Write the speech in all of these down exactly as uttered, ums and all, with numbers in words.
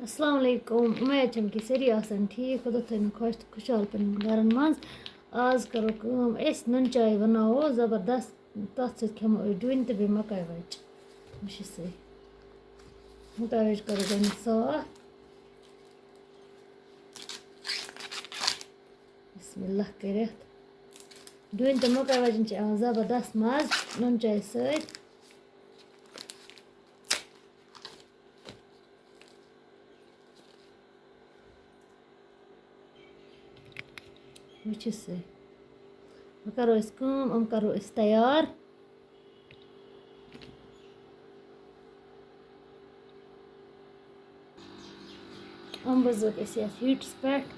السلام علیکم، اُمید چھم کہِ سٲری آسن ٹھیٖک، خۄدا تھٲینو خۄش تہٕ خۄشحال پننٮ۪ن گرن منٛز۔ آز کرو کٲم، أسۍ نُن چاے بناوو زبردست، تتھ سۭتۍ کھٮ۪مو أسۍ ڈوٗنۍ تہٕ بیٚیہِ مکاے وچہِ۔ وٕچھِو سا، مکاے وچہِ کرو گۄڈٕنٮ۪تھ صاف۔ بسم اللہ کٔرِتھ۔ ڈوٗنۍ تہٕ مکاے وچن چھِ یِوان زبردست مزٕ نُن چاے سۭتۍ۔ وٕچھِو سا، وۄنۍ کرو أسۍ کٲم، یِم کرو أسۍ تیار۔ یِم بٕزوکھ أسۍ یَتھ ہیٖٹَس پٮ۪ٹھ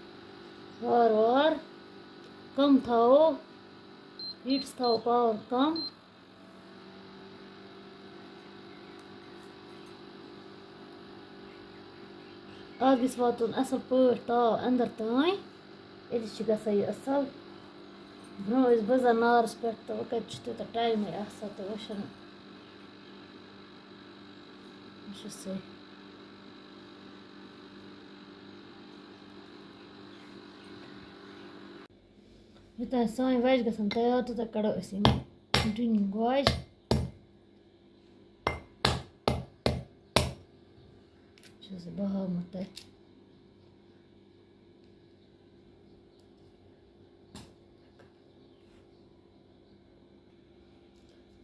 وارٕ وارٕ۔ کَم تھاوو، ہیٖٹَس تھاوو پاوَر کَم۔ اَتھ گژھِ واتُن اَصٕل پٲٹھۍ تاو اَندَر تام، تیٚلہِ چھِ گژھان یہِ اَصٕل۔ برٛونٛہہ ٲسۍ بٕزان نارَس پٮ۪ٹھ تہٕ وۄنۍ کَتہِ چھُ تیوٗتاہ ٹایمٕے آسان تہٕ وۄنۍ چھُنہٕ، وۄنۍ چھُ سُے۔ یوٗتاہ سٲنۍ وَچہِ گژھن تیار، تیوٗتاہ کَڑو أسۍ یِم ڈوٗنۍ گوجہِ۔ چھُ سُہ بہاومُت تۄہہِ۔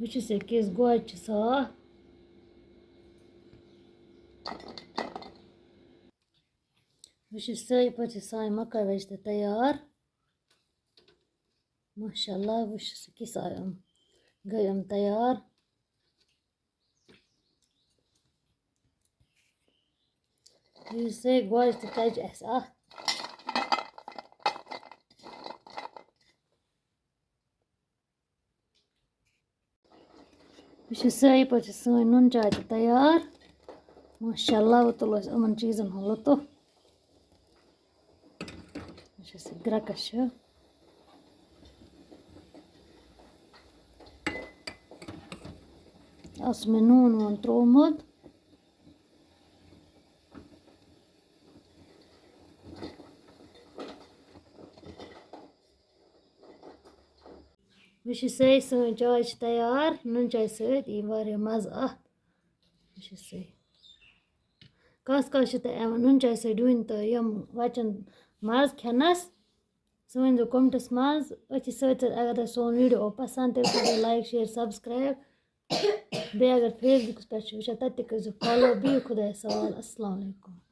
وٕچھِو سا، کِژھ گوجہِ چھِ صاف۔ وٕچھِو سا، یِتھ پٲٹھۍ چھِ سانہِ مَکٲے وَچہِ تہِ تیار۔ ماشاء اللہ، وٕچھ سا کِژھ آیہِ یِم، گٔے یِم تیار۔ یُس سا گوجہِ تہِ ژَجہِ اَسہِ اَتھ۔ یہِ چھِ سٲری پٲٹھۍ چھِ سٲنۍ نُن چاے تہِ تیار۔ ماشاء اللہ، وۄنۍ تُلو أسۍ یِمَن چیٖزَن ہُنٛد لُطُف۔ یہِ چھِ سُہ گرٛٮ۪کَس چھِ۔ اَتھ چھُ مےٚ نوٗن ووٗن ترٛوومُت۔ وٕچھِو سٲری، سٲنۍ چاے چھِ تیار، نُن چاے سۭتۍ یی واریاہ مَزٕ اَتھ۔ وٕچھِو سٲری، کَس کَس چھِ تۄہہِ یِوان نُن چاے سۭتۍ ڈوٗنۍ تہٕ یِم وَچَن مَزٕ کھٮ۪نَس؟ سُہ ؤنۍزیو کومنٹَس منٛز۔ أتھی سۭتۍ سۭتۍ اگر تۄہہِ سون ویٖڈیو آو پَسنٛد، تیٚلہِ کٔرۍزیو لایِک، شِیَر، سَبسکرٛایِب۔ بیٚیہِ اگر فیس بُکَس پٮ۪ٹھ چھِ وٕچھان، تَتہِ تہِ کٔرۍزیو فالو۔ بِہِو خۄدایَس حوال۔ اَسَلامُ علیکُم۔